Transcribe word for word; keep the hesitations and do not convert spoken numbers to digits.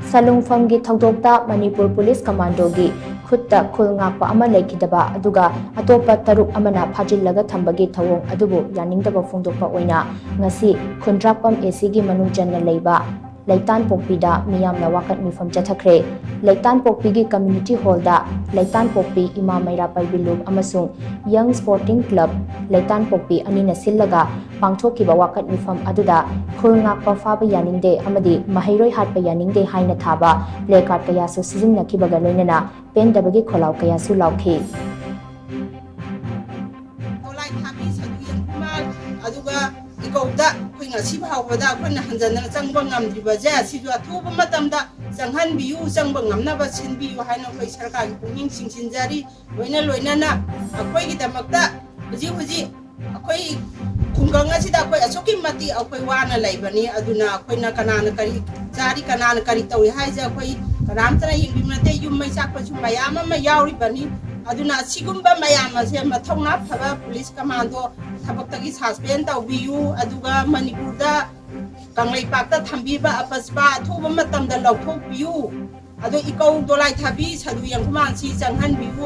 ꯁꯂꯨꯡꯐꯝꯒꯤ ꯊꯧꯗꯣꯛꯇ Manipur police ꯀꯃꯥꯟꯗꯣꯒꯤ ꯈꯨꯠꯇ ꯈꯨꯜ ꯉꯥꯛꯄ ꯑꯃ ꯂꯩꯈꯤꯗꯕ, ꯑꯗꯨꯒ ꯑꯇꯣꯞꯄ ꯇꯔꯨꯛ ꯑꯃꯅ ꯐꯥꯖꯤꯜꯂꯒ ꯊꯝꯕꯒꯤ ꯊꯧꯑꯣꯡ ꯑꯗꯨꯕꯨ ꯌꯥꯅꯤꯡꯗꯕ ꯐꯣꯡꯗꯣꯛꯄ ꯑꯣꯏꯅ ꯉꯁꯤ ꯈꯨꯟꯗ꯭ꯔꯥꯛꯄꯝ ꯑꯦ ꯁꯤꯒꯤ ꯃꯅꯨꯡ ꯆꯟꯅ ꯂꯩꯕ ꯂꯩꯇꯥꯟꯄꯣꯛꯄꯤꯗ ꯃꯤꯌꯥꯝꯅ ꯋꯥꯀꯠ ꯃꯤꯐꯝ ꯆꯠꯊꯈ꯭ꯔꯦ꯫ ꯂꯩꯇꯥꯟꯄꯣꯛꯄꯤꯒꯤ ꯀꯝꯃ꯭ꯌꯨꯅꯤꯇꯤ ꯍꯣꯜꯗ ꯂꯩꯇꯥꯟꯄꯣꯛꯄꯤ ꯏꯃꯥ ꯃꯩꯔꯥ ꯄꯥꯏꯕꯤ ꯂꯨꯞ ꯑꯃꯁꯨꯡ ꯌꯪ ꯁ꯭ꯄꯣꯔꯇꯤꯡ ꯀ꯭ꯂꯕ ꯂꯩꯇꯥꯟꯄꯣꯛꯄꯤ ꯑꯅꯤꯅ ꯁꯤꯜꯂꯒ ꯄꯥꯡꯊꯣꯛꯈꯤꯕ ꯋꯥꯀꯠ ꯃꯤꯐꯝ ꯑꯗꯨꯗ ꯈꯨꯜ ꯉꯥꯛꯄ ꯐꯥꯕ ꯌꯥꯅꯤꯡꯗꯦ ꯑꯃꯗꯤ ꯃꯍꯩꯔꯣꯏ ꯍꯥꯠꯄ ꯌꯥꯅꯤꯡꯗꯦ ꯍꯥꯏꯅ ꯊꯥꯕ ꯄ꯭ꯂꯦ ꯀꯥꯔꯗ ꯀꯌꯥꯁꯨ ꯁꯤꯖꯤꯟꯅꯈꯤꯕꯒ ꯂꯣꯏꯅꯅ ꯄꯦꯟꯗꯕꯒꯤ ꯈꯣꯜꯂꯥꯎ ꯀꯌꯥꯁꯨ ꯂꯥꯎꯈꯤ꯫ ꯗꯣꯂꯥꯏ ꯊꯥꯕꯤ ꯁꯟꯗꯨ ꯌꯦꯡꯈꯨꯃꯥꯟ, ꯑꯗꯨꯒ ꯏꯀꯧꯗ ꯑꯩꯈꯣꯏ ꯉꯁꯤ ꯐꯥꯎꯕꯗ ꯑꯩꯈꯣꯏꯅ ꯍꯟꯖꯟꯅ ꯆꯪꯕ ꯉꯝꯗ꯭ꯔꯤꯕꯁꯦ, ꯑꯁꯤꯁꯨ ꯑꯊꯨꯕ ꯃꯇꯝꯗ ꯆꯪꯍꯟꯕꯤꯌꯨ, ꯆꯪꯕ ꯉꯝꯅꯕ ꯁꯤꯟꯕꯤꯌꯨ ꯍꯥꯏꯅ ꯑꯩꯈꯣꯏ ꯁꯔꯀꯥꯔꯒꯤ ꯄꯨꯛꯅꯤꯡ ꯆꯤꯡꯁꯤꯟꯖꯔꯤ꯫ ꯂꯣꯏꯅ ꯂꯣꯏꯅꯅ ꯑꯩꯈꯣꯏꯒꯤꯗꯃꯛꯇ ꯍꯧꯖꯤꯛ ꯍꯧꯖꯤꯛ ꯑꯩꯈꯣꯏ ꯈꯨꯡꯒꯪ ꯑꯁꯤꯗ ꯑꯩꯈꯣꯏ ꯑꯁꯨꯛꯀꯤ ꯃꯇꯤꯛ ꯑꯩꯈꯣꯏ ꯋꯥꯅ ꯂꯩꯕꯅꯤ꯫ ꯑꯗꯨꯅ ꯑꯩꯈꯣꯏꯅ ꯀꯅꯥꯅ ꯀꯔꯤ ꯆꯥꯔꯤ, ꯀꯅꯥꯅ ꯀꯔꯤ ꯇꯧꯏ ꯍꯥꯏꯁꯦ ꯑꯩꯈꯣꯏ ꯀꯅꯥꯝꯇꯅ ꯌꯦꯡꯕꯤꯕ ꯅꯠꯇꯦ꯫ ꯌꯨꯝ ꯃꯩ ꯆꯥꯛꯄꯁꯨ ꯃꯌꯥꯝ ꯑꯃ ꯌꯥꯎꯔꯤꯕꯅꯤ꯫ ꯑꯗꯨꯅ ꯑꯁꯤꯒꯨꯝꯕ ꯃꯌꯥꯝ ꯑꯁꯦ ꯃꯊꯧꯅꯥ ꯐꯕ ꯄꯨꯂꯤꯁ ꯀꯃꯥꯟꯗꯣ ꯊꯕꯛꯇꯒꯤ ꯁꯁꯄꯦꯟ ꯇꯧꯕꯤꯌꯨ, ꯑꯗꯨꯒ ꯃꯅꯤꯄꯨꯔꯗ ꯀꯪꯂꯩꯄꯥꯛꯇ ꯊꯝꯕꯤꯕ ꯑꯄꯁꯄꯥ ꯑꯊꯨꯕ ꯃꯇꯝꯗ ꯂꯧꯊꯣꯛꯄꯤꯌꯨ꯫ ꯑꯗꯣ ꯏꯀꯧ ꯗꯣꯂꯥꯏ ꯊꯥꯕꯤ ꯁꯟꯗꯨ ꯌꯦꯡꯈꯨꯃꯥꯟꯁꯤ ꯆꯪꯍꯟꯕꯤꯌꯨ꯫